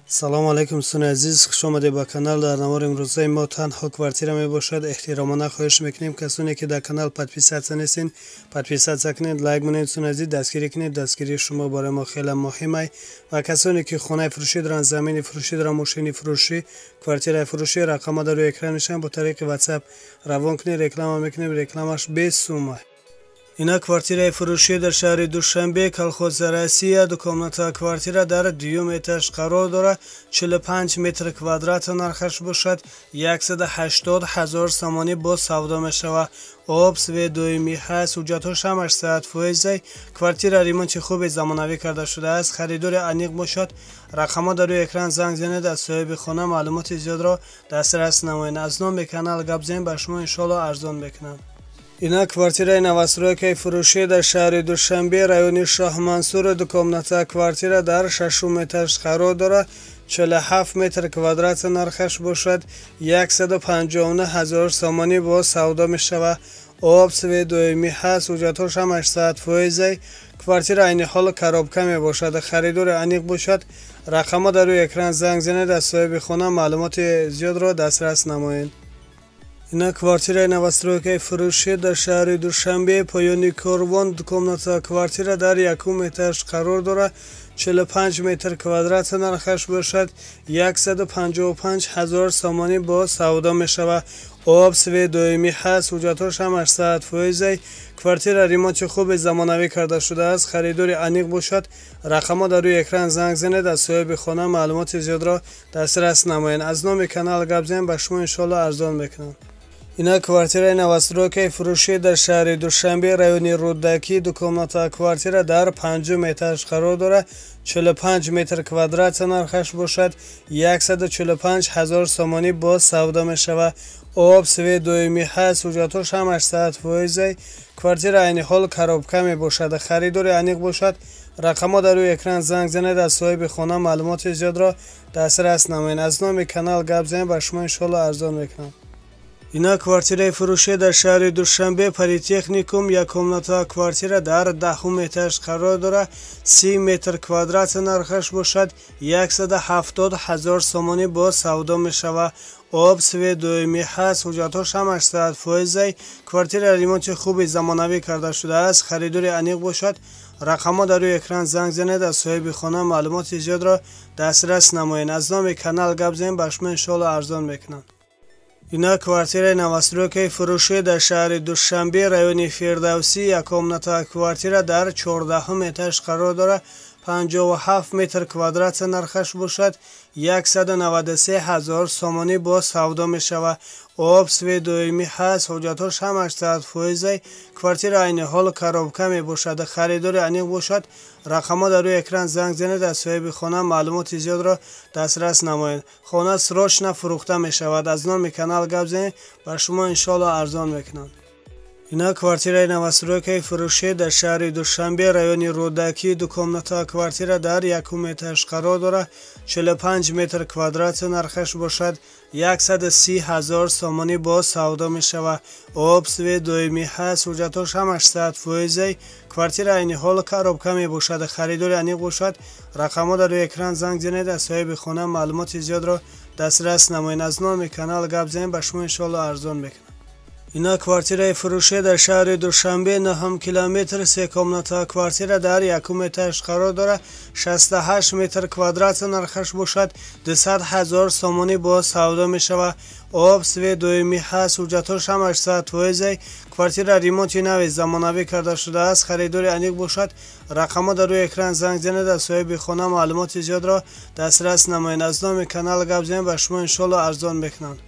Салом алейкум, дӯстони азиз, хуш омадед ба канал. Дар навори имрӯзаи мо танҳо квартира мебошад. Эҳтиромона хоҳиш мекунем, касоне ки дар канал подписаться нестед, подписаться кунед, лайк монед, дӯстони азиз, дастгирӣ кунед. Дастгирии шумо барои мо хеле муҳим ай. Ва касоне ки хонаи фурӯшӣ доранд, замини фурӯшӣ доранд, мошини фурӯшӣ, квартираи фурӯшӣ, рақама дар рӯи экран мешаванд, бо тариқи WhatsApp равон кунед, реклама мекунем, рекламаш бесума. Ина квартираи фурӯшӣ дар шаҳри Душанбе, колхози Россия, ду комната квартира дар дуюм этаж қарор дорад, 45 метр квадрат нархаш бошад, 180 ҳазор сомонӣ боз савдо мешавад. Об, свет доимӣ ҳаст, ҳуҷҷатҳош ҳамаш 100%. Квартира ремонти хуби замонавӣ карда шудааст. Харидори аниқ бошад, рақамҳо дар рӯи экран, занг занед, аз соҳиби хона маълумоти зиёдро дастрас намоед. Аз номи канал гап занед, ба шумо иншоалло арзон мекунам. Ина квартираи новостройкаи фурӯшӣ дар шаҳри Душанбе, райони Шоҳмансур, ду комната квартира дар шашум этаж қарор дорад, 47 метр квадрат нархаш бошад, 159 ҳазор сомонӣ боз савдо мешавад. Об, свет доимӣ ҳаст, ҳуҷҷатҳош ҳамаш 100%. Квартира айни ҳол коробка мебошад. Харидори аниқ бошад, рақамҳо дар рӯи экран, занг занед, аз соҳиби хона маълумоти зиёдро дастрас намоед. Ина квартираи новостройкаи фурӯшӣ дар шаҳри Душанбе, поёни корвон, ду комната квартира дар якум этаж қарор дорад, 45 метр квадрат нархаш бошад, 155 ҳазор сомонӣ боз савдо мешавад. Об, свет доимӣ ҳаст, ҳуҷҷатҳош ҳамаш 100%. Квартира ремонти хуби замонавӣ карда шудааст. Харидори аниқ бошад, рақамҳо дар рӯи экран, занг занед, аз соҳиби хона маълумоти зиёдро дастрас намоед. Аз номи канал гап занед, ба шумо иншоалло арзон мекунам. Ина квартираи новостройкаи фурӯшӣ дар шаҳри Душанбе, райони Рӯдакӣ, ду комната квартира дар панҷум этаж қарор дорад, 45 метр квадрат нархаш бошад, 145 ҳазор сомонӣ боз савдо мешавад. Об, свет доимӣ ҳаст, ҳуҷҷатҳош ҳамаш 100%. Квартира айни ҳол коробка мебошад. Харидори аниқ бошад, рақамҳо дар рӯи экран, занг занед, аз соҳиби хона маълумоти зиёдро дастрас намоед. Аз номи канал гап занед, ба шумо иншоалло арзон мекунам. Ина квартираи фурӯшӣ дар шаҳри Душанбе, Политехникум, як комната квартира дар даҳум этаж қарор дорад, 30 метр квадрат нархаш бошад, 170 ҳазор сомонӣ боз савдо мешавад. Об, свет доимӣ ҳаст, ҳуҷҷатҳош ҳамаш 100%. Квартира ремонти хуби замонавӣ карда шудааст. Харидори аниқ бошад, рақамҳо дар рӯи экран, занг занед, аз соҳиби хона маълумоти зиёдро дастрас намоед. Аз номи канал гап занед, ба шумо иншоалло арзон мекунам. Ина квартираи новостройкаи фурӯшӣ дар шаҳри Душанбе, райони Фирдавсӣ, як комната квартира дар чордаҳум этаж қарор дорад, 57 метр квадрат нархаш бошад, 193 ҳазор сомонӣ боз савдо мешавад. Об, свет доимӣ ҳаст, ҳуҷҷатҳош ҳамаш 100%. Квартира айни ҳол коробка мебошад. Харидори аниқ бошад, рақамҳо дар рӯи экран, занг занед, аз соҳиби хона маълумоти зиёдро дастрас намоед. Хона срочно фурӯхта мешавад. Аз номи канал гап занед, ба шумо иншоалло арзон мекунанд. Ина квартираи новостройкаи фурӯшӣ дар шаҳри Душанбе, райони Рӯдакӣ, ду комната квартира дар якум этаж қарор дорад, 45 метр квадрат нархаш бошад, 130 ҳазор сомонӣ боз савдо мешавад. Об, свет доимӣ ҳаст, ҳуҷҷатҳош ҳамаш 100%. Квартира айни ҳол коробка мебошад. Харидори аниқ бошад, рақамҳо дар рӯи экран, занг занед, аз соҳиби хона маълумоти зиёдро дастрас намоед. Аз номи канал гап занед, ба шумо иншоалло арзон мекунам. Ина квартираи фурӯшӣ дар шаҳри Душанбе, нӯҳум километр, се комната квартира дар якум этаж қарор дорад, 68 метр квадрат нархаш бошад, 200 ҳазор сомонӣ боз савдо мешавад. Об, свет доимӣ ҳаст, ҳуҷҷатҳош ҳамаш 100%. Квартира ремонти нави замонавӣ карда шудааст. Харидори аниқ бошад, рақамҳо дар рӯи экран, занг занед, аз соҳиби хона маълумоти зиёдро дастрас намоед. Аз номи канал гап занед, ба шумо иншоалло арзон мекунанд.